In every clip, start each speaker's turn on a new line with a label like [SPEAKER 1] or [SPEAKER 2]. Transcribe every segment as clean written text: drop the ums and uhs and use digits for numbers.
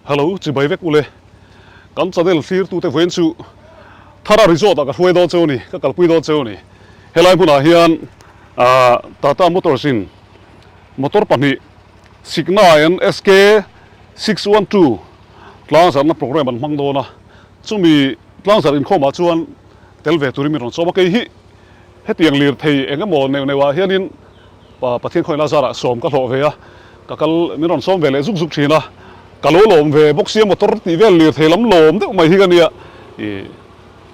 [SPEAKER 1] Hello chibai vek ule kan channel thlirtute vawiin chu Thara Resort ah ka hruai dawn cheu a ni ka kalpui dawn cheu a ni helai hmunah hian ah Tata Motors in motor pahnih Signa NSK 612 tlangzarhna program an hmang dawn a, chumi tlangzarh inkhawmah chuan tel ve turin min rawn sawm a, kei hi hetiang lirthei eng emaw neuh neuhah hianin Pathian khawihna zarah sawm ka hlawh ve a, ka kal min rawn sawm ve leh zuk zuk thin a, ka lo lawm ve bawk sia motor tih vel lirthei lam lawm deuh mai hi ka nia, ih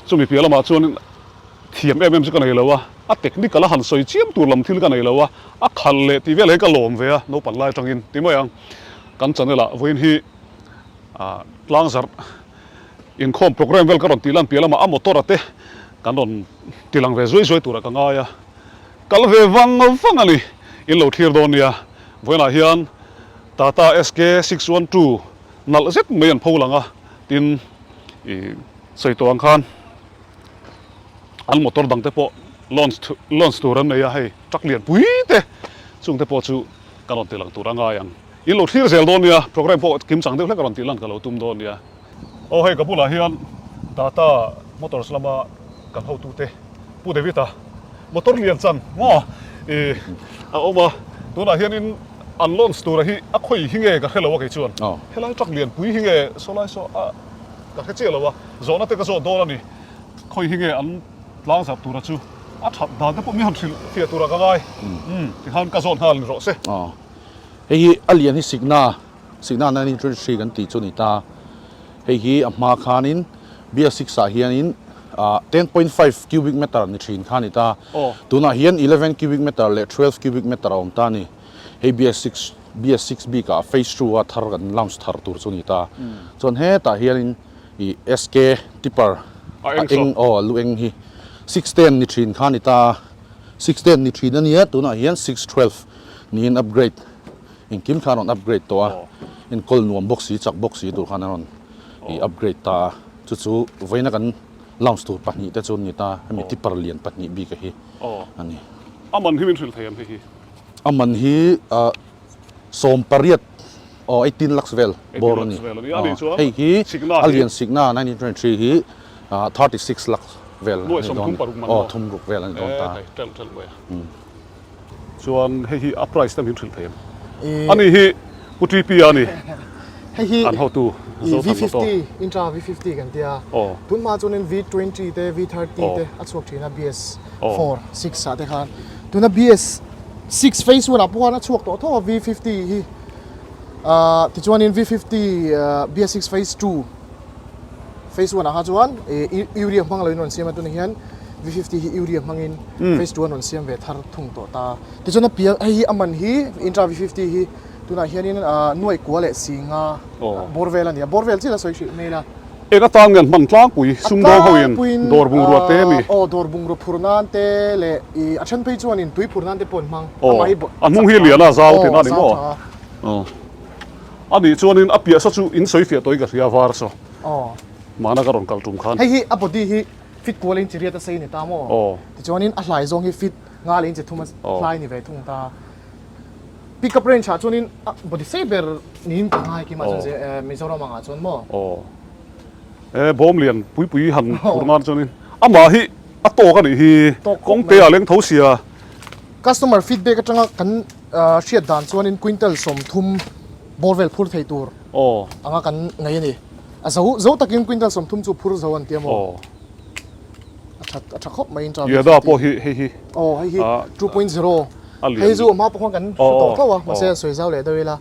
[SPEAKER 1] chumi piah lamah chuan thiam em em chu ka nei lo a, a technical a han sawi chiam tur lam thil ka nei lo a, a khalh leh tih vel hi ka lawm ve a naupang lai atangin ti mai ang. Kan channel ah vawiin hi tlangzarh inkhawm program vel ka rawn tih lan piah lamah a motor a te kan rawn ti lang ve zuai zuai turah ka ngai a, kal ve vang vang a ni, in lo thlir dawn nia. Vawiinah hian Tata SK 612 nalh zet mai an pho lang a, tin ih sawi tawh ang khan an motor dang te pawh launch launch tur an nei a, hei truck lian pui te chung te pawh chu ka rawn ti lang tur a ngai ang. In lo thlir zel dawn nia, program pawh kim chang deuh hlek a rawn tih lan ka lo tum dawn nia. Aw hei ka bulah hian Tata Motors lama kan hotute Pu David-a motor lian chan maw i a awm a, tunah hianin an launch tura hi a khawi hi nge ka hre lo a kei chuan helai truck lian pui hi nge sawlai saw a ka hre chiah lo a, zawhna te ka zawt dawn a ni, khawi hi nge an tlang zar tura chu a that dan te pawh mi han hrilh fiah turah ka ngai, tikhan ka zawt nghal ni rawh se.
[SPEAKER 2] Hei hi a lian hi Signa, Signa 1923 kan tih chu a ni ta. Hei hi a hma khanin BS6 ah hianin 10.5 cubic meter ni thin kha a ni ta. Tunah hian 11 cubic meter leh 12 cubic meter a awm ta a ni. Hei BS6, BS6 bikah phase two a thar kan launch thar tur chu a ni ta. Chuan hetah hianin ih SK tipper a eng aw a lu eng hi 610 ni thin kha a ni ta. 610 ni thin a nia tunah hian 612. Niin upgrade engkim kha a rawn upgrade tawh a, enkawl nuam bawk si chak bawk si tur khan a rawn ih upgrade ta a, chu chu vawiina kan launch tur pahnih te chu an ni ta, hemi tipper lian pahnih bik a hi a ni.
[SPEAKER 1] A man hi min hrilh thei em hei hi?
[SPEAKER 2] A man hi ah 18 aw 18 lakhs vel bawr a ni, hei hi a lian Signa 1923 hi ah 36 lakhs vel a ni dawn, aw thum ruk vel a ni dawn ta.
[SPEAKER 1] Chuan hei hi a price te min hrilh thei em? Ani hi Pu TP a ni.
[SPEAKER 3] Hei hi
[SPEAKER 1] an hotu
[SPEAKER 3] Zothan Motor. V50 Intra V50 kan tia. Tun hma chuanin V20 te V30 te a chhuak thin a BS 4 6 ah te khan. Tuna BS 6 phase 1 ah pawh khan a chhuak tawh tho a V50 hi. Tichuanin V50 BS 6 phase 2 Phase one ah kha chuan urea hmang loin rawn siam a, tunah hian V 50 hi urea hmangin phase two an rawn siam ve thar thung tawh ta. Tichuan a piang hei hi a man hi Intra V 50 hi tunah hianin nuaih kua leh si nga bawr vel a ni a, bawr vel chiah la sawi hrih mai ila.
[SPEAKER 1] Eng atan nge an hman tlangpui sumdawng hoin dawr bungrua te mi?
[SPEAKER 3] Aw dawr bungrua phur nan te leh a then phei chuanin tui phur nan te pawh an hmang.
[SPEAKER 1] Aw a hnung hi lian a zau tihna a ni maw? Aw. A nih chuanin a piah sa chu in sawi fiah tawhin ka hria var saw.
[SPEAKER 3] Aw.
[SPEAKER 1] Mahna ka rawn kal tum khan.
[SPEAKER 3] Hei hi a body hi fit kual in chi riat a sei ni ta maw?
[SPEAKER 1] Aw.
[SPEAKER 3] Tichuanin a hlai zawng hi fit nga leh in chi thum a hlai ni ve thung ta. Pick up range ah chuanin a body sei ber niin ka ngai kim ah chuan ze Mizoram ang ah chuan maw?
[SPEAKER 1] Aw. E bawm lian pui pui han phur nan chuanin amah hi a tawk a nih hi. Kawngte ah leng tho sia.
[SPEAKER 3] Customer feedback atanga kan hriat dan chuanin quintal 30 bawr vel phur thei tur anga kan nei a ni. A zo zo takin quintal 30 chu phur zo an ti a maw? A tha a tha khawp mai in travel.
[SPEAKER 1] Yada pawh hi hei hi.
[SPEAKER 3] Aw hei hi 2.0 hei chu a hma pawh khan kan hre tawh tho a mahse a sawi zau leh deuh ila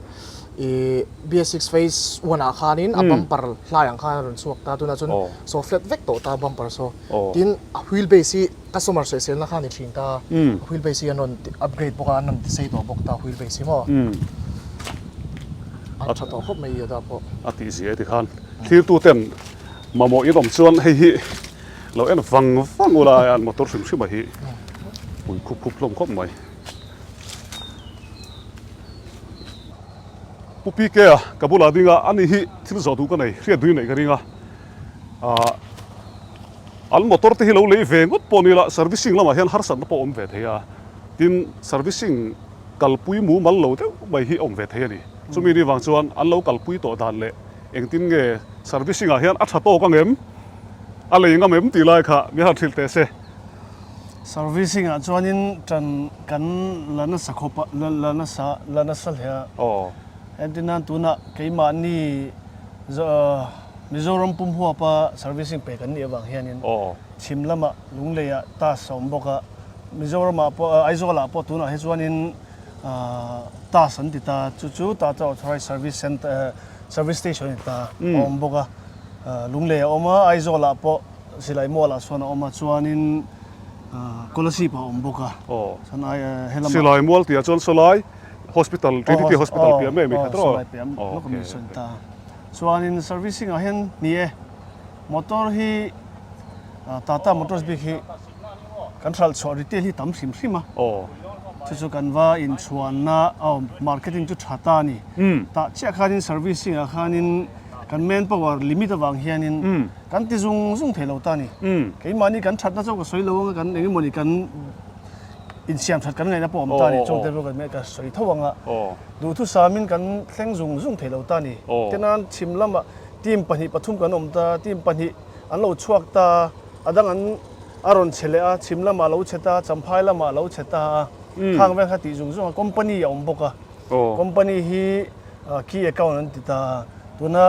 [SPEAKER 3] ih BS6 phase 1 ah khanin a bumper hlai ang khan a rawn chhuak ta tunah chuan saw flat vek tawh ta bumper saw tin a wheel base hi Customer sawiselna kha a ni thin ta, wheel base hi an rawn upgrade bawk a, an rawn ti sei tawh bawk ta wheel base hi maw. A tha tawh khawp mai Yoda pawh.
[SPEAKER 1] A tih zia ti khan thlirtu ten mamawh in awm chuan hei hi lo en vang vang ula an motor hrim hrim a hi pui khup khup hlawm khawp mai. Pu PK a ka bulah ding a ani hi thil zawh duh ka nei hriat duhin neih ka ring a ah an motor te hi lo lei ve ngawt pawh ni ila servicing lamah hian harsatna pawh awm ve thei a tin servicing kalpui mumal lo deuh mai hi awm ve thei a ni. Chumi ni vang chuan an lo kalpui tawh dan leh engtin nge servicing ah hian a tha tawk ang em, a lei ngam em tih lai kha min han hrilh teh se.
[SPEAKER 4] Servicing ah chuanin tan kan la nasa khawp a, la nasa la nasa hle a. Entir nan tunah keimahni Mizoram pum huapa servicing pe kan nih avang hianin chhim lamah Lungleiah task a awm bawk a, Mizoramah pawh Aizawlah pawh tunah hi chuanin task an ti ta, chu chu Tata Authorised Service Centre Service Station a ni ta a awm bawk a, Lunglei a awm a, Aizawlah pawh Silai Mualah sawn a awm a, chuanin Kolasib a awm bawk a, chuan helamah.
[SPEAKER 1] Silai Mual tihah chuan sawlai Hospital, Trinity Hospital piah mai a mi kha tawh a?
[SPEAKER 4] Aw, sawlai piah lawk a mi sawn ta. Chuanin servicing ah hian ni e, motor hi Tata Motors bik hi kan hralh chhuah retail hi tam hrim hrim a, chu chu kan va inchhuanna aw marketing chu tha ta a ni. Tah chiah khanin servicing ah khanin kan man power limit avang hianin kan ti zung zung thei lo ta a ni. Keimahni kan thatna chu ka sawi lo anga kan engemawni kan insiam that kan ngaihna pawh a awm ta a ni, chungte pawh kan ka sawi tho anga duhthusamin kan thleng zung zung thei lo ta a ni. Tichuan chhim lamah team pahnih pathum kan awm ta, team pahnih an lo chhuak ta, a dang an a rawn che leh a, chhim lamah a lo che ta, Champhai lamah a lo che ta a, khang vel kha tih zung zung a, company a awm bawk a, company hi key account an ti ta a, tuna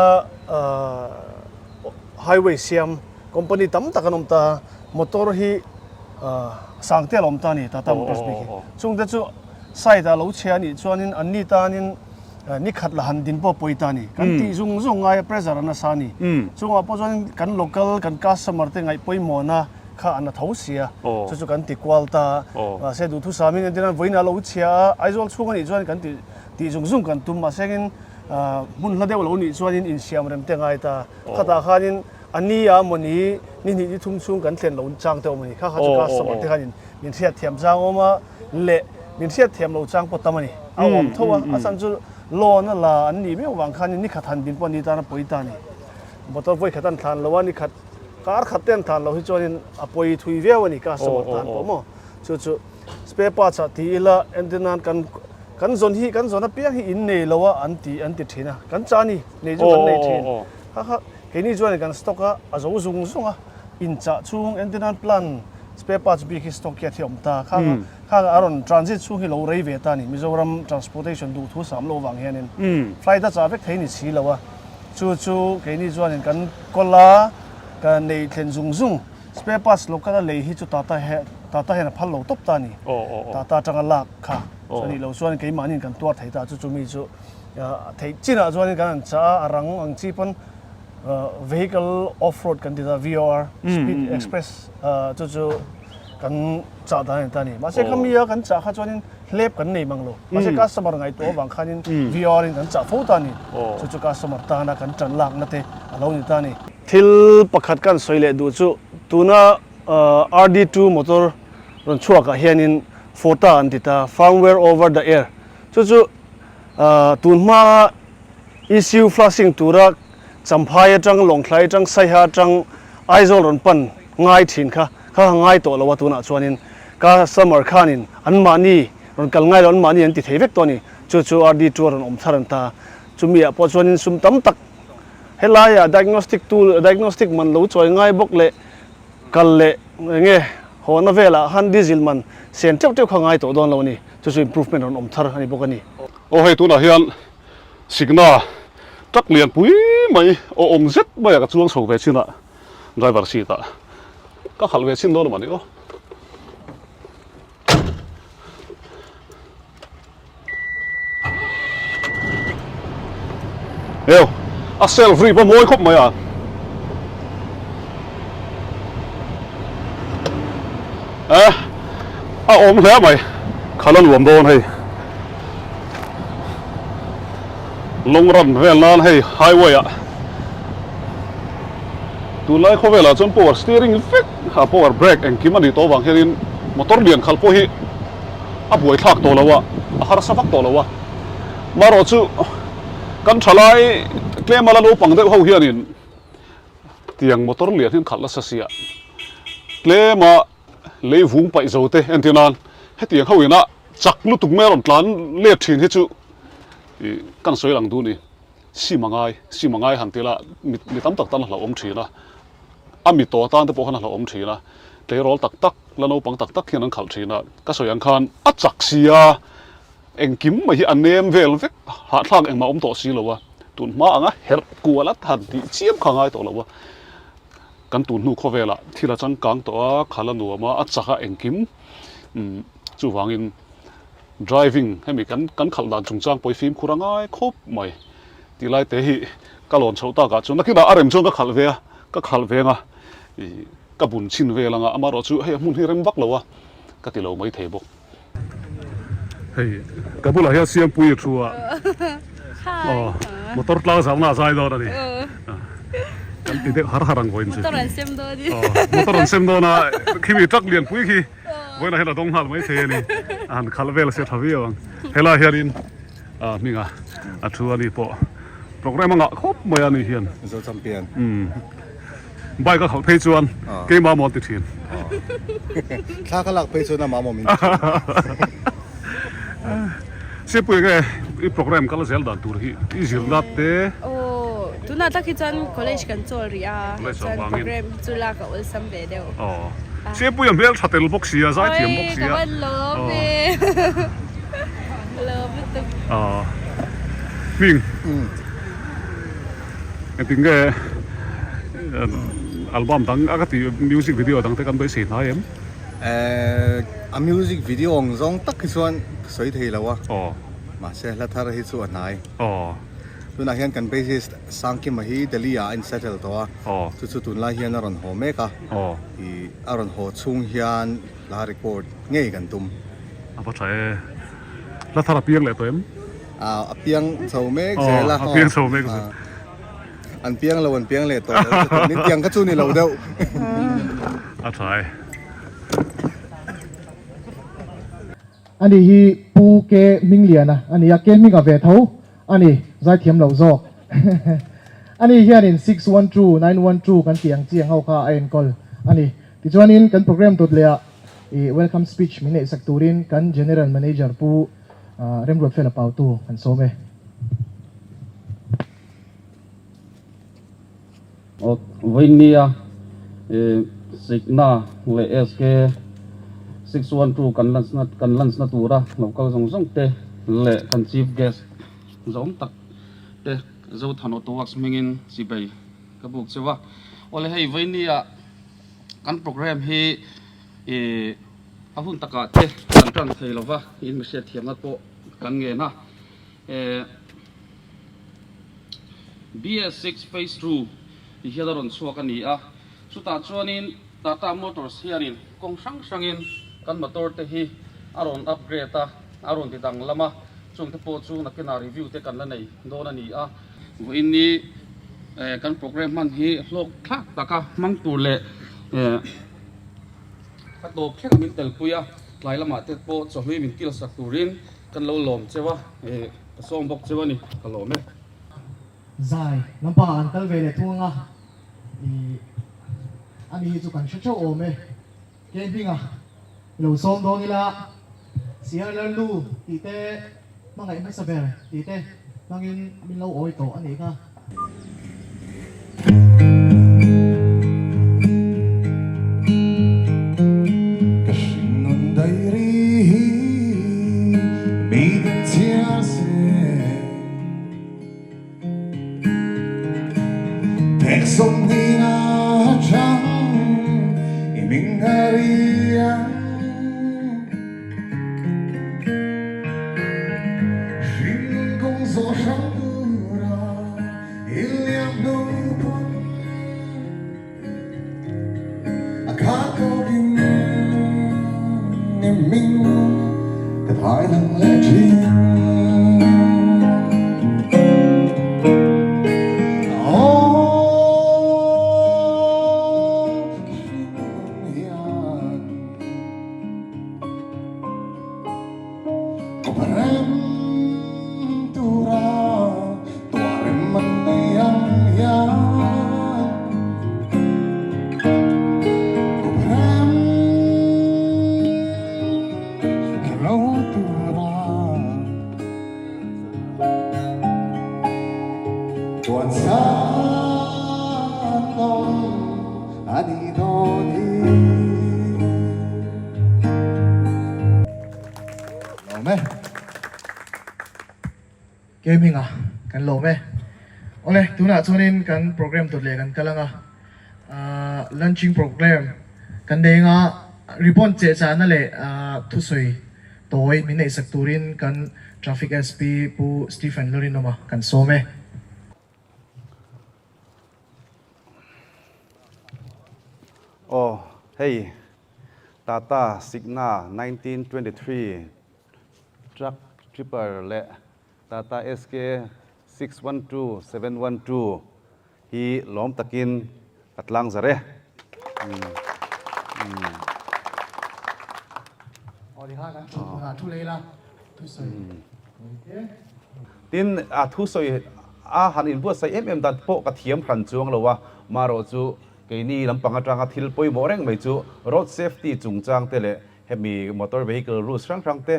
[SPEAKER 4] highway siam company tam tak an awm ta a, motor hi Sangte a lo awm ta a ni, Tata Motors bik hi. Chungte chu site ah lo chhe a nih chuanin anni tanin Ni khat la han din pawh pawi ta a ni. Kan tih zung zung ngai a pressure a nasa a ni. Chungah pawh chuan kan local kan customer te ngaih pawimawhna kha a na tho si a. Chu chu kan ti kual ta a. Mahse duhthusamin entir nan vawiin a lo chhia a, Aizawl chhung a nih chuan kan tih tih zung zung kan tum. Mahse engin hmun hla deuh lo nih chuanin insiam rem te ngai ta. Khatah khanin a ni a mawni ni hnih ni thum chhung kan thlen lo chang te awm a ni. Kha kha chu customer te khanin min hriatthiam chang awm a. leh min hriat thiam lo chang pawh tam a ni. A awm tho a, a chhan chu loan a la an nih miau vang khanin ni khat han din pawh ni tan a pawi ta a ni. Motor vawi khat an thlan lo a, ni khat kar khat te an thlan lo hi chuanin a pawi thui viau a ni customer tan pawh maw. Chu chu spare parts ah ti ila entir nan kan kan zawn hi kan zawn apiang hi in nei lo a an ti an ti thin a, kan chah a ni, nei chu kan nei thin. Kha kha keini chuanin kan stock a, a zo zung zung a. Inchah chhung entirnan plan spare parts bik hi stock hian hi a awm ta. Khang khang a rawn transit chhung hi lo rei ve ta a ni. Mizoram transportation duh thu sam loh vang hianin flight a chah vek thei ni si lo a. Chu chu keini chuanin kan kawl a, ka nei thlen zung zung spare parts local a lei hi chu Tata he Tata hian a phal lo tawp ta a ni. Tata atanga lak kha chu a nih loh chuan keimahniin kan tuar thei ta. Chu chu mi chu theih chinah chuanin kan han chah a, a rang ang chi pawn Vehicle off road kan ti ta VOR speed express chu chu kan chah dan a ni ta a ni. Mahse khami a kan chah kha chuanin hlep kan nei mang lo. Mahse customer ngaihtuah avang khanin VOR in kan chah fo ta a ni. Chu chu customer tana kan tan lakna te a lo ni ta a ni. Thil pakhat kan sawi leh duh chu tuna RD2 motor rawn chhuakah hianin FOTA an ti ta, firmware over the air. Chu chu tun hmaa ECU flushing tura Champhai atang, Lawngthlai atang, Saiha atang Aizawl rawn pan ngai thin kha kha kha ngai tawh lo a tunah chuanin customer khanin anmahni rawn kal ngai lo anmahni an ti thei vek tawh a ni. Chu chu RD chu a rawn awm thar an ta. Chumi ah pawh chuanin sum tam tak helaiah diagnostic tool diagnostic man lo chawi ngai bawk leh kal leh enge hawhna velah khan diesel man sen teuh teuh kha ngai tawh dawn lo a ni. Chu chu improvement rawn awm thar a ni bawk a ni.
[SPEAKER 1] Aw hei tunah hian Signa truck lian pui mai aw awm zet mai a ka chuang chho ve chin a driver seat ah ka khalh ve chin dawn a mah ni aw. Eo a self ri pawh mawi khawp mai a. Eh a awm hle mai khalh a nuam dawn hei. Long run vel nan hei highway ah tunlai khawvel ah chuan power steering vek a power brake engkim a nih tawh avang hianin motor lian khalh pawh hi a buai thlak tawh lo a, a harsa vak tawh lo a. Marawh chu kan thalai tlem a la naupang deuh ho hianin tiang motor lian hi an khalh nasa sia tlema lei vung paih zo te entir nan hetiang ho ina chak lutuk mai a rawn tlan let thin hi chu ih kan sawi lang duh ni sim a ngai sim a ngai han tila mi mi tam tak tan a hlauhawm thin a a mi tawh atan te pawh khan a hlauhawm thin a tleirawl tak tak la naupang tak tak hian an khalh thin a ka sawi ang khan a chak sia Engkim mai hi a nem vel vek, hahthlak engmah awm tawh si lo a, tun hma anga herh kual a han tih chiam kha a ngai tawh lo a, kan tun hnu khawvelah thil a changkang tawh a, khal a nuam a, a chak a engkim umm chuvangin driving hemi kan kan khalh dan chungchang pawh hi fimkhur a ngai khawp mai tih lai te hi ka lawn chhoh takah chuan nakinah a rem chuan ka khalh ve a, ka khalh veng a ih ka bun chhin vel anga amaherawhchu hei a hmun hi rem vak lo a ka ti lo maithei bawk. Hei ka bulah hian Siampuii a thu a, aw motor tlang zauhna a zai dawn a ni. Kan ti deuh har har ang vawiin chu.
[SPEAKER 5] Motor an sem dawn a ni.
[SPEAKER 1] Aw motor an sem dawn a, khimi truck lianpui khi vawiinah hian a dawng nghal maithei a ni. A han khalh vel se tha viau ang. Helaiah hianin a hminga a thu a ni pawh programme a ngah khawp mai a ni hian.
[SPEAKER 6] Zo champion.
[SPEAKER 1] Umm. Bike a khalh phei chuan keimah maw an ti thin.
[SPEAKER 6] Thla ka lak phei chuan amah maw min ti thin.
[SPEAKER 1] Sipui nge i program kal zel dan tur hi i zirna te.
[SPEAKER 5] Aw tunah tak hi chuan college kan chawl rih a chuan program hi chu lak a awlsam ve deuh.
[SPEAKER 1] Aw Sipui a hmel tha tel bawk sia zaithiam bawk sia.
[SPEAKER 5] Oi ka van lawm ve. Ka lawm lutuk.
[SPEAKER 1] Aw hming. Engtin nge album dang a ka tih music video dang te kan beisei hnai em?
[SPEAKER 6] A music video ang zawng tak hi chuan ka sawi thei lo a, mahse hla thar hi chu a hnai. Tunah hian kan bassist Sangkima hi Delhi ah a in settle tawh a, chu chu tunlai hian a rawn haw mek a, ih a rawn haw chhung hian hla record ngei kan tum.
[SPEAKER 1] A va tha e. Hla thar a piang leh tawh em?
[SPEAKER 6] A piang chho mek zel a.
[SPEAKER 1] A piang chho mek zel.
[SPEAKER 6] An piang lo an piang leh tawh lo che tawh. Ni tiang kha chu ni lo deuh.
[SPEAKER 1] A tha e.
[SPEAKER 3] Ani hi Pu Ke Hmingliana a ni a, Ke Hminga ve tho a ni, zaithiam loh zawk. Ani hianin 612, 912 kan tih ang chi ang ho kha a enkawl a ni. Tichuanin kan program dawt leh ah i welcome speech min neihsak turin kan General Manager Pu Remruatfela Pautu kan sawm e.
[SPEAKER 7] Vawinia Signa leh SK 612 kan launch kan launch na tura lo kal zawng zawng te leh kan Chief Guest zawng tak te Zothan Auto Works hmingin chibei ka buk cheu a. Awle hei Vawinia kan program hi ih a hun takah te kan tan thei lova in mi hriatthiamna pawh kan ngen a eh BS6 phase 2 ti hian a rawn chhuak a ni a chutah chuanin Tata Motors hianin kawng hrang hrangin kan motor te hi a rawn upgrade a a rawn ti danglam a chungte pawh chu nakinah review te kan la nei dawn a ni a. Vawiin ni kan program hman hi hlawk thlak taka hmang tur leh a tawp thleng min telpui a, tlai lamah te pawh chawhlui min kil sak turin kan lo lawm cheu a, ka sawm bawk cheu a ni, ka lawm e.
[SPEAKER 3] Zai lampangah an kal ve leh thung anga ih ani hi chu kan hre theuh awm e. Ke hminga i lo sawm dawn ila, Siarler nu tih te, hmangaih hmasa ber tih te hmangin min lo awi tawh a nih kha.
[SPEAKER 8] Ka hringnun daih ri hi mi din chhiar se. Phek 20 atang i ming a ri ang. Hringnun kawng zawh hrang tura i liam hnu pawn a khat tawkin i ming ka thai lang leh thin. Puan san nawm a nih dawn hi. Lawm e.
[SPEAKER 3] Gaming a kan lawm e. Awle, tunah chuanin kan program dawt leh kan kal anga, launching program kan nei anga ribbon chehchahna leh thusawi tawi min neihsak turin kan Traffic SP Pu Stephen Lurinawma kan sawm e.
[SPEAKER 9] Aw hei Tata Signa 1923 Truck Tripper leh Tata SK 612 712 hi lawm takin ka tlang zar e. Tin, a thusawi a han inbuatsaih em em dan pawh ka thiam hran chuang lo a, marawh chu keini lampang atanga thil pawimawh reng mai chu road safety chungchang te leh hemi motor vehicle rules hrang hrang te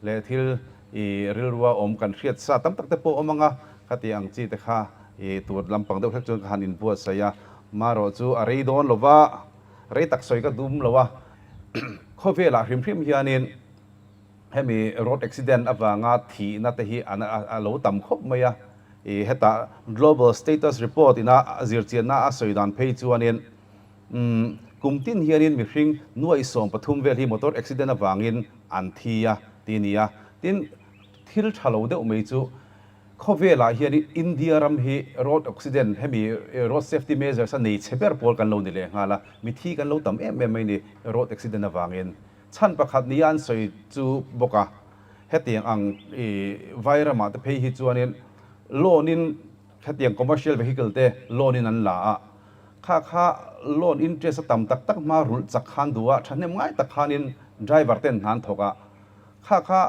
[SPEAKER 9] leh thil i rilrua awm kan hriat sa tam tak te pawh awm ang a, khati ang chi te kha i tur lampang deuh hlek chuan ka han inbuatsaih a, marawh chu a rei dawn lo va, rei tak sawi ka dum lo a, khawvelah hrim hrim hianin hemi road accident avanga thihna te hi an a lo tam khawp mai a, i hetah global status report ina zirchianna a sawi dan phei chuanin Umm, kum tin hianin mihring nuaih 13 vel hi motor accident avangin an thi a ti nia. Tin, thil tha lo deuh mai chu khawvelah hianin India ram hi road accident hemi road safety measures a nei chhe ber pawl kan lo ni leh nghal a, mithi kan lo tam em em mai ni road accident avangin. Chhan pakhat nia an sawi chu bawk a, hetiang ang i vai ramah te phei hi chuanin loan in hetiang commercial vehicle te loan in an la a, Kha kha loan interest a tam tak tak hma rulh chak khan duh a, thahnem ngai tak khanin driver ten hna an thawk a. Kha kha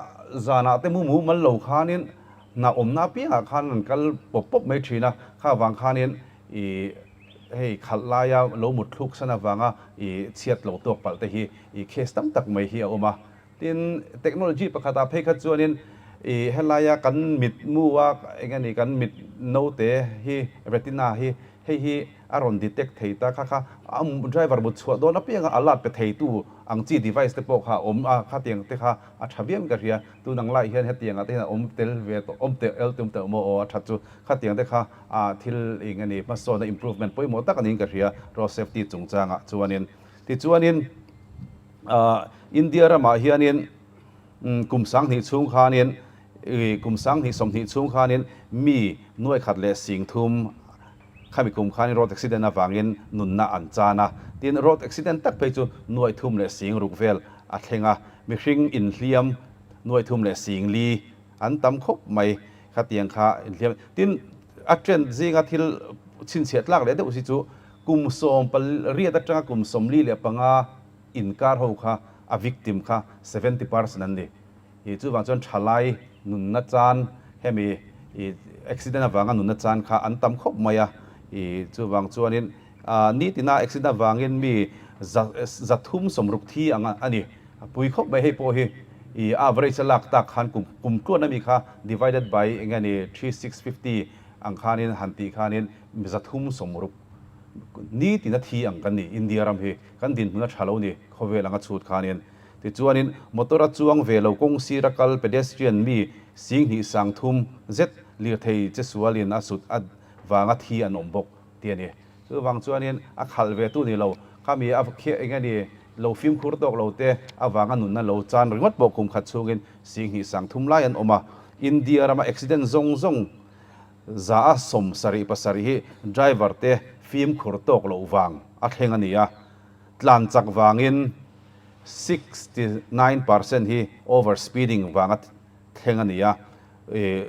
[SPEAKER 9] zanah te mu mu mal lo khanin hna awmna apiangah khan an kal pawp pawp mai thin a. Kha vang khanin i hei khalh laia lo mut thluk san avanga i chhiat lo tawk palh te hi i case tam tak mai hi a awm a. Tin, technology pakhatah phei kha chuanin i helaia kan mit mu a eng nge ni kan mit note hi retina hi hei hi a rawn detect thei ta kha kha a driver mut chhuah dawn apianga alert pe theitu ang chi device te pawh kha a awm a khatiang te kha a tha viau in ka hria. Tun ang laiah hian hetiangah te hian a awm tel ve tawh awm tel el tum tawh maw aw a that chu khatiang te kha a thil eng nge ni hmasawnna improvement pawimawh tak a niin ka hria road safety chungchangah chuanin. Tichuanin. India ramah hianin kum 2000 chhung khanin kum 2020 chhung khanin mi nuai khat leh sing thum khami kum khanin road accident avangin nunna an chan a, tin road accident tak phei chu nuai thum leh sing ruk vel a thleng a, mihring inhliam nuai thum leh sing li an tam khawp mai khatiang kha inhliam tin a trend zinga thil chhinchhiah tlak leh deuh si chu Kum 18 atanga kum 45 inkar ho kha a victim kha 70% an ni. I chuvang chuan thalai nunna chan hemi i accident avanga nunna chan kha an tam khawp mai a. I chuvang chuanin nitina accident avangin mi za 360 thi ang a ni. A pui khawp mai hei pawh hi i average a lak tak khan kum kum tluan ami kha divided by enge ni 3650 ang khanin han tih khanin 360 ni tina thi ang kan ni India ram hi kan dinhmun a tha lo ni khawvel anga chhut khanin. Tichuanin motor a chuang ve lo kawng sira kal pedestrian mi 2300 zet lirthei che sualin a sut a vanga thi an awm bawk ti a ni. Chuvang chuanin a khalh ve tu ni lo khami a khiah eng nge ni lo fimkhur tawk lo te avanga nunna lo chan ringawt pawh kum khat chhungin 2300 lai an awm a. India rama accident zawng zawng 77% hi driver te fimkhur tawk loh vang a thleng a ni a, tlan chak vangin 69% hi over speeding vang a thleng a ni a,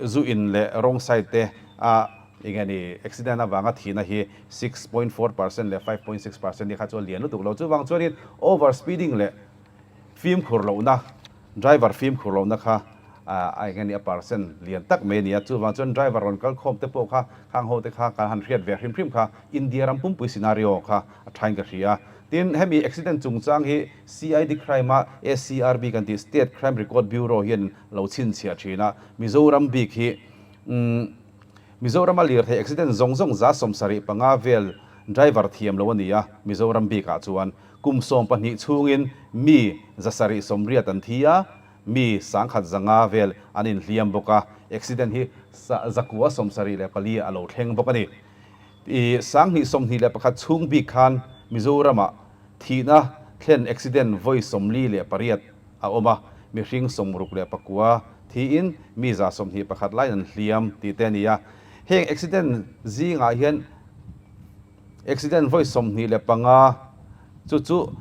[SPEAKER 9] zu in leh wrong side te a eng nge ni accident avanga thihna hi 6.4% leh 5.6% hi kha chu a lian lutuk lo. Chuvang chuanin over speeding leh Fimkhur lohna, Driver fimkhur lohna kha a eng nge ni a percent lian tak mai a ni a, chuvang chuan driver rawn kal khawm te pawh kha khang ho te kha kan han hriat ve hrim hrim kha India ram pumpui scenario kha a thain ka hria. Tin, hemi accident chungchang hi CID crime a SCRB kan tih State Crime Record Bureau hian lo chhinchhiah thin a, Mizoram bik hi umm. Mizorama lirthei accident zawng zawng 75 vel driver thiam lo a ni a, Mizoram bikah chuan kum 12 chhungin mi 780 an thi a, mi 1100 vel an inhliam bawk a, accident hi 974 a lo thleng bawk a ni. I 2021 chhung bik khan Mizoramah thihna thlen accident vawi 48 a awm a, mihring 69 thiin mi 21 laiin an hliam tih te a ni a. Heng accident zingah hian accident vawi 25 chu chu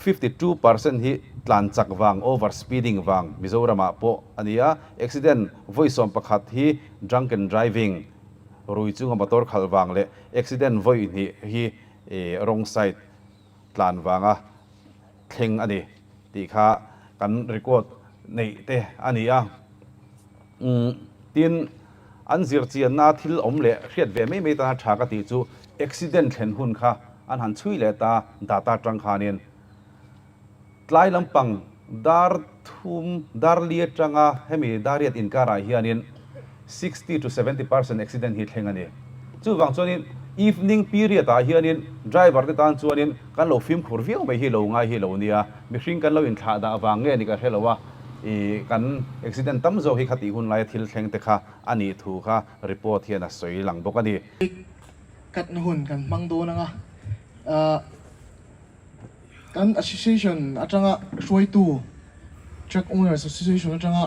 [SPEAKER 9] 52% hi tlan chak vang, over speeding vang Mizoramah pawh a ni a. Accident vawi 11 hi drunken driving, rui chunga motor khalh vang leh accident vawi hnih hi wrong side tlan vanga thleng a ni tih kha kan record neih te a ni a. Tin, an zirchianna thil awm leh hriat ve mai mai tana tha ka tih chu accident thlen hun kha an han chhui leh ta data atang khanin tlai lampang dar thum dar li atanga hemi dariat inkarah hianin 60 to 70% accident hi thleng a ni. Chuvang chuanin evening period ah hianin driver te tan chuanin kan lo fimkhur viau mai hi lo ngai hi lo nia, mihring kan lo inthlah dah vang nge ni ka hre lo a, ih kan accident tam zawk hi khatih hun laia thil thleng te kha a nih thu kha report hian a sawi lang bawk a ni.
[SPEAKER 3] Katna hun kan hmang dawn anga ah. Kan association atanga hruaitu Truck Owners Association atanga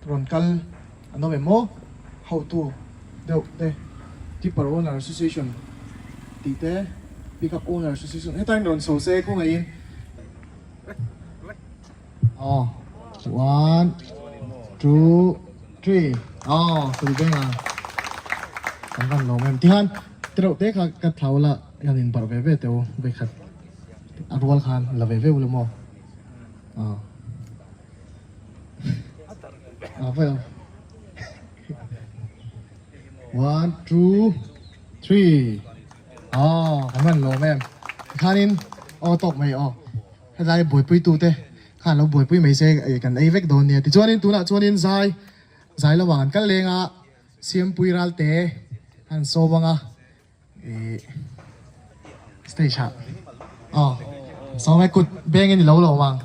[SPEAKER 3] rawn kal an awm em maw? Hotu deuh te Tipper Owner Association tih te Pickup Owner Association hetain rawn chho se khawngaihin aw one two three aw sawi veng a kan van lawm em tihian tereuh te kha ka thlau la. Hian in barh ve ve teh u vekhat a rual khan la ve ve u la maw ah ah vai ang one two three ah kan hman lawm em tikhanin aw tawk mai aw helai buaipui tu te khan lo buaipui mai se kan ei vek dawn nia tichuanin tunah chuanin zai zai lamah kan kal leng a siampui ral te an sawm ang a. Stage ah aw sawm e kut beng in ilo lo ang.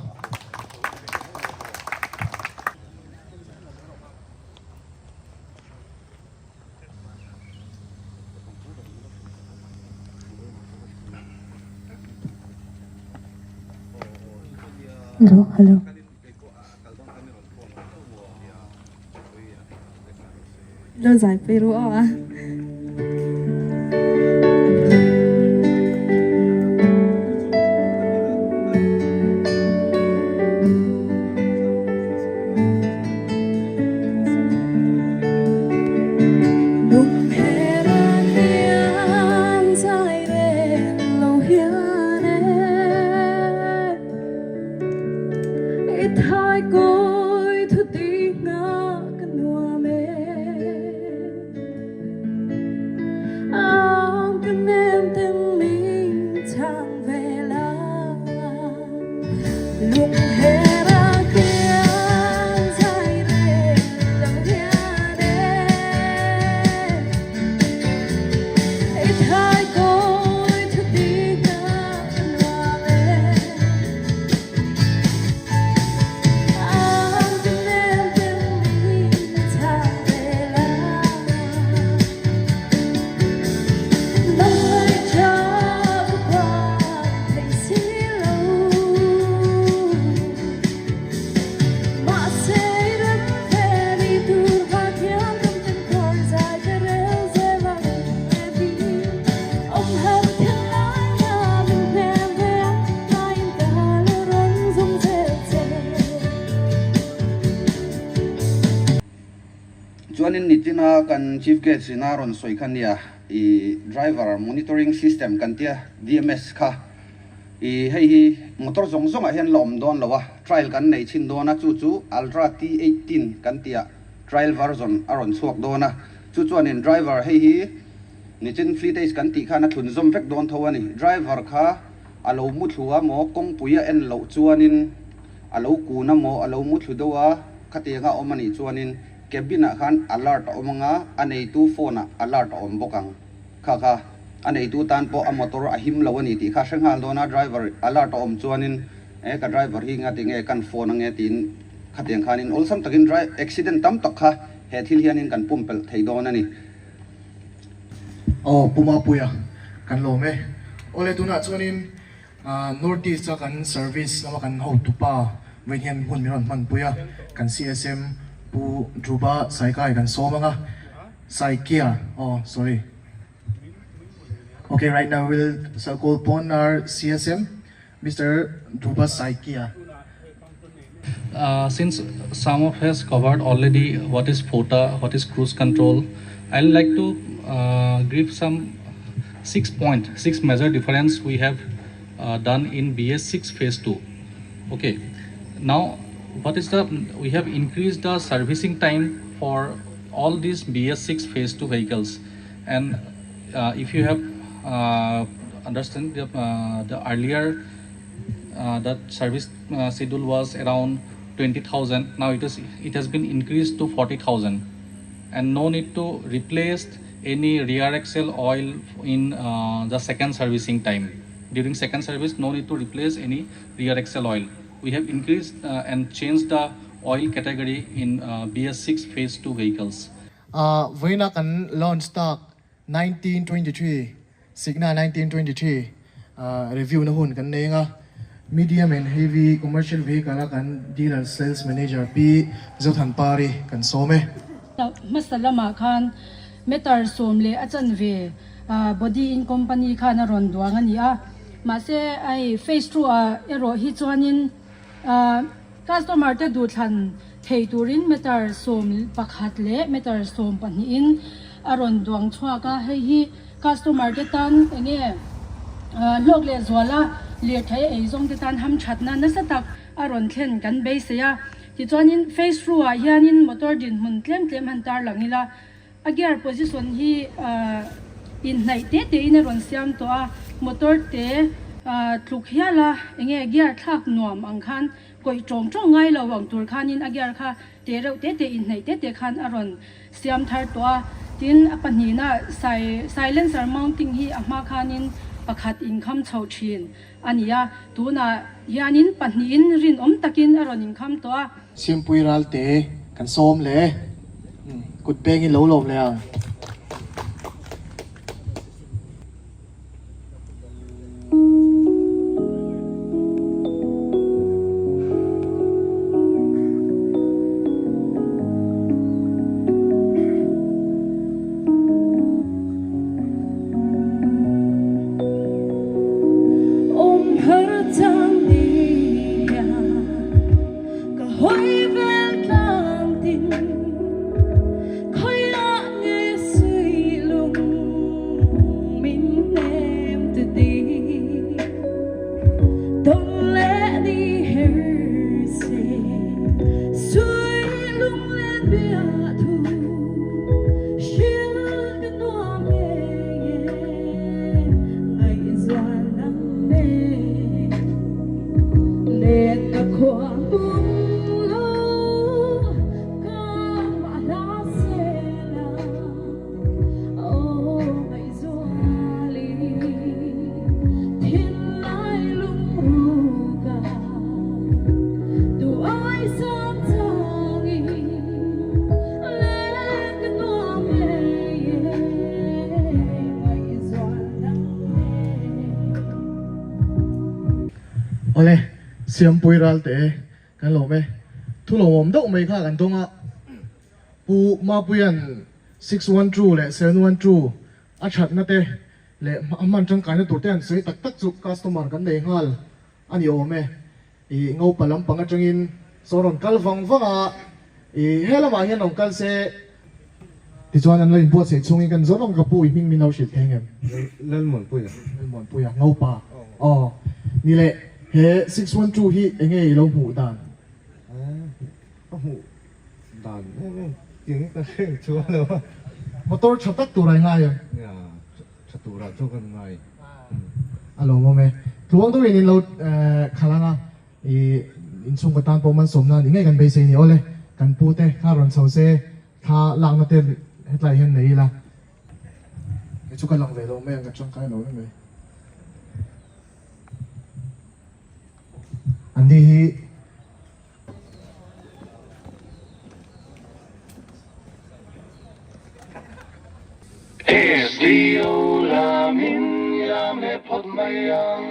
[SPEAKER 10] Hello hello. Lo zai pui ru aw a.
[SPEAKER 7] Chuanin nichina kan Chief Guest ina rawn sawi kha nia i driver monitoring system kan tia DMS kha i hei hi motor zawng zawngah hian la awm dawn lo a, trial kan nei chhin dawn a, chu chu Ultra T18 kan tia trial version a rawn chhuak dawn a, chu chuanin driver hei hi Nichin fleet age kan tih khan a thlun zawm vek dawn tho a ni. Driver kha a lo mu thlu a maw, kawngpui a en loh chuanin a lo kun a maw, a lo mu thlu deuh a, khatianga awm a nih chuanin Cabin ah khan alert a awm anga a neitu phone ah alert a awm bawk ang. Kha kha a neitu tan pawh a motor a him lo a ni tih kha hre nghal dawn a, driver alert a awm chuanin e ka driver hi nga tinge kan phone ange tiin khatiang khanin awlsam takin dri accident tam tak kha he thil hianin kan pumpelh thei dawn a ni.
[SPEAKER 3] Aw Pu Mapuia kan lawm e. Awle tunah chuanin North East a kan service lama kan hotupa vawiin hian hun min rawn hmanpui a, kan CSM Pu Dhruba Saikai kan sawm ang a, Saikia aw sorry ok right now we will shall call upon our CSM Mister Dhruba Saikia.
[SPEAKER 11] Since some of has covered already what is FOTA, what is cruise control, I would like to give some 6 point, 6 major difference we have done in BS6 phase 2. Okay, now what is the, we have increased the servicing time for all these BS6 phase 2 vehicles, and if you have understand the, the earlier that service schedule was around 20,000, now it is it has been increased to 40,000, and no need to replace any rear axle oil in the second servicing time. During second service, no need to replace any rear axle oil. We have increased and changed the oil category in BS6 phase 2 vehicles.
[SPEAKER 3] Vawiina kan launch tak 1923 Signa 1923 review na hun kan nei anga Medium and Heavy Commercial Vehicle a kan Dealer Sales Manager Pi Zothanpari kan sawm e.
[SPEAKER 12] Hmasa lamah khan meter sawm leh a chanve body in company khan a rawn duang a ni a, mahse hei phase 2 ah erawh hi chuanin Customer te duhthlan thei turin meter 11 leh meter 12 in a rawn duang chhuak a, hei hi customer te tan enge hlawk leh zuala lirthei a eizawng te tan hamthatna nasa tak a rawn thlen kan beisei a. Tichuanin phase through ah hianin motor dinhmun tlem tlem han tarlang ila, A gear position hi inhnaih te te in a rawn siam tawh a, motor te tluk hial a enge gear thlak nuam ang khan kawih tawng tawng ngai lo ang tur khanin a gear kha te reuh te te inhnaih te te khan a rawn siam thar tawh a, tin a pahnihna silencer mounting hi a hma khanin pakhat inkham chho thin a ni a, tunah hianin pahnihin rinawm takin a rawn inkham tawh a.
[SPEAKER 3] Simpui Ralte kan sawm leh kut pengin lo lawm leh ang. Awle, Siampui Ralte kan lawm e. Thu lawmawm deuh mai kha kan dawng a, Pu Mapuia'n 612 leh 712 a thatna te leh a hman tangkaina tur te an sawi tak tak chu customer kan nei nghal a ni awm e. Ih ngopa lampang atangin sawn rawn kal vang vang a, ih he lamah hian rawn kal se. Tichuan an lo inbuatsaih chhungin kan zawrh ang ka pu i hming min lo hrilh thei ngem?
[SPEAKER 6] Lalmuanpuia.
[SPEAKER 3] Lalmuanpuia, ngopa. Aw, ni leh he 612 hi enge i lo hmuh dan?
[SPEAKER 6] Ka hmuh dan em em tiang hi ka hre chuang lo a.
[SPEAKER 3] Motor tha tak tur a i ngai em?
[SPEAKER 6] Nia, tha turah chu kan ngai.
[SPEAKER 3] A lawmawm e. Tluang deuhin in lo khalh ang a, i inchhungkaw tan pawh malsawmna ni ngei kan beisei ni. Awle, kan pu te kha rawn chho se. Thla lakna te hetlai hian nei ila. Kei chu ka lang ve lo mai ang ka tangkai lo em mai. An ni hi.
[SPEAKER 8] SDO lamin ilam leh phawt mai ang.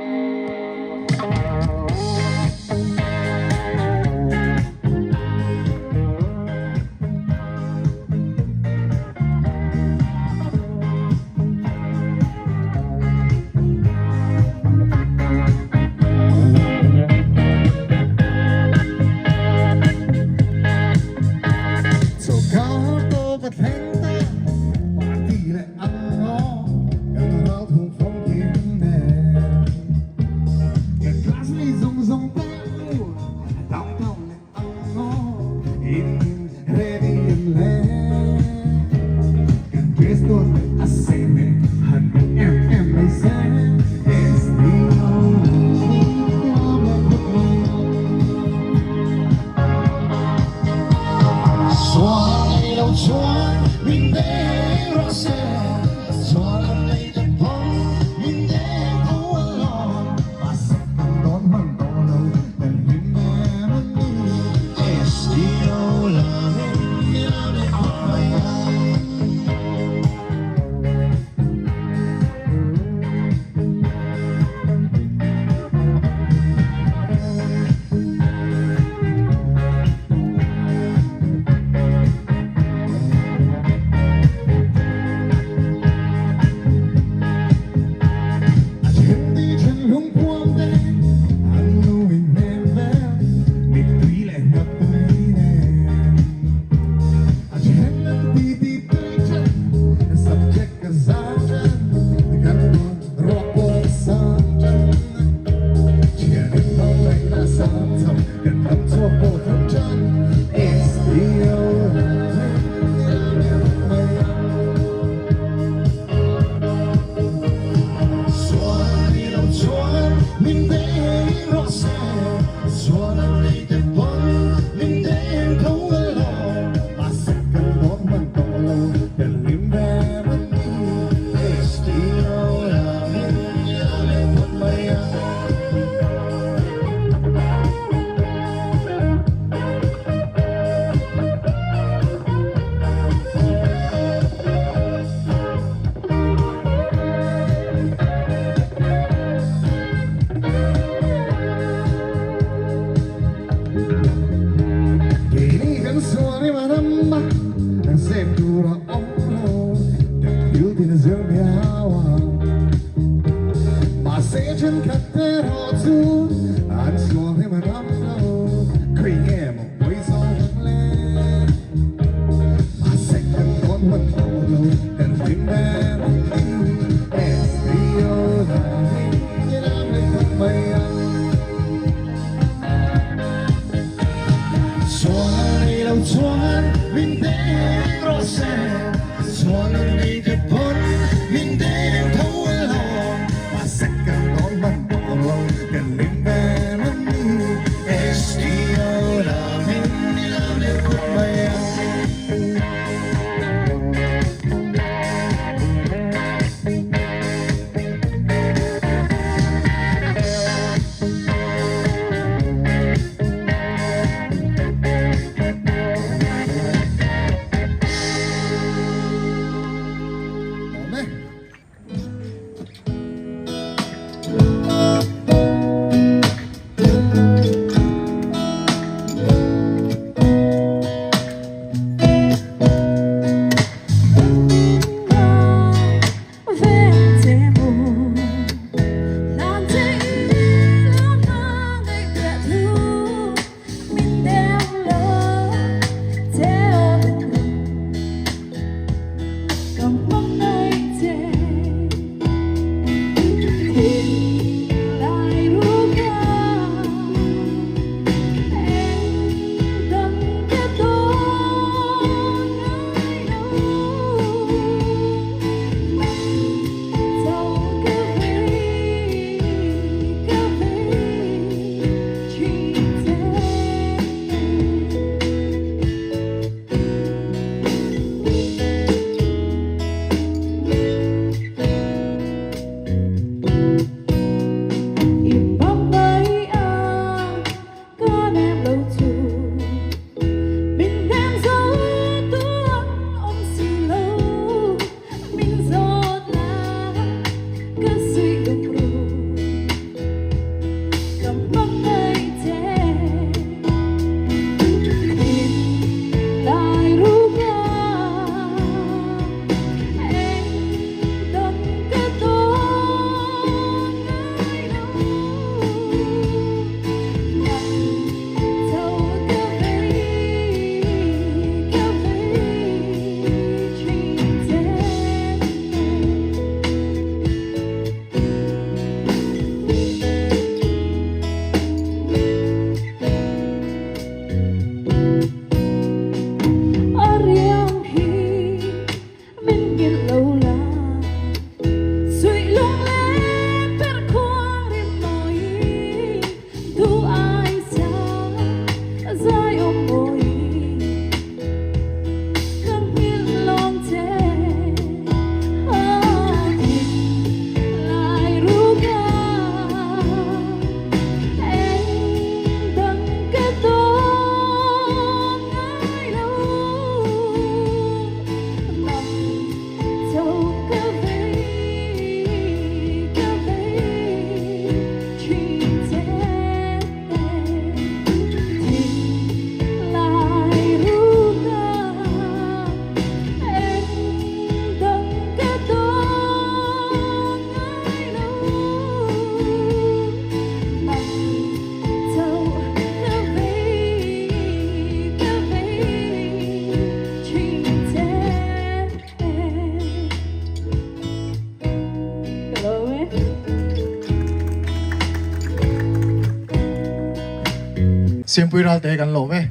[SPEAKER 3] Siampui Ralte kan lawm e.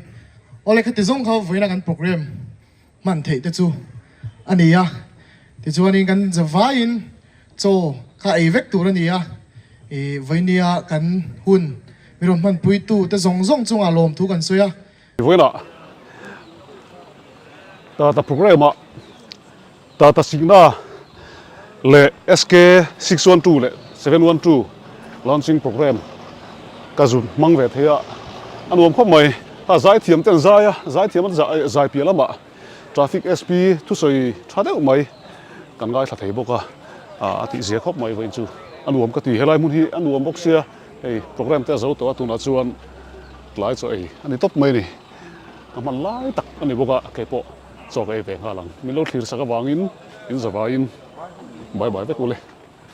[SPEAKER 3] Awle khati zawng kha vawiina kan program hman theih te chu a ni a, tichuanin kan zavaiin chaw kha ei vek tur a ni a, ih vawinia kan hun mi rawn hmanpuitu te zawng zawng chungah lawmthu kan sawi a.
[SPEAKER 1] Vawiinah Tata program ah Tata Signa leh SK 612 leh 712 launching program ka zu hmang ve thei a, a nuam khawp mai. A zaithiam te an zai a, zaithiam an zai piah lamah traffic SP thusawi tha deuh mai kan ngaithla thei bawk a, a tihzia khawp mai vawiin chu a nuam ka ti. Helai hmun hi a nuam bawk sia, hei program te a zo tawh a, tunah chuan tlai chaw ei a ni tawp mai a ni. Ka hman lai tak a ni bawk a, keipawh. Chaw ka ei ve nghal ang. Min lo thlir sak avangin in zavaiin bye bye vek ule.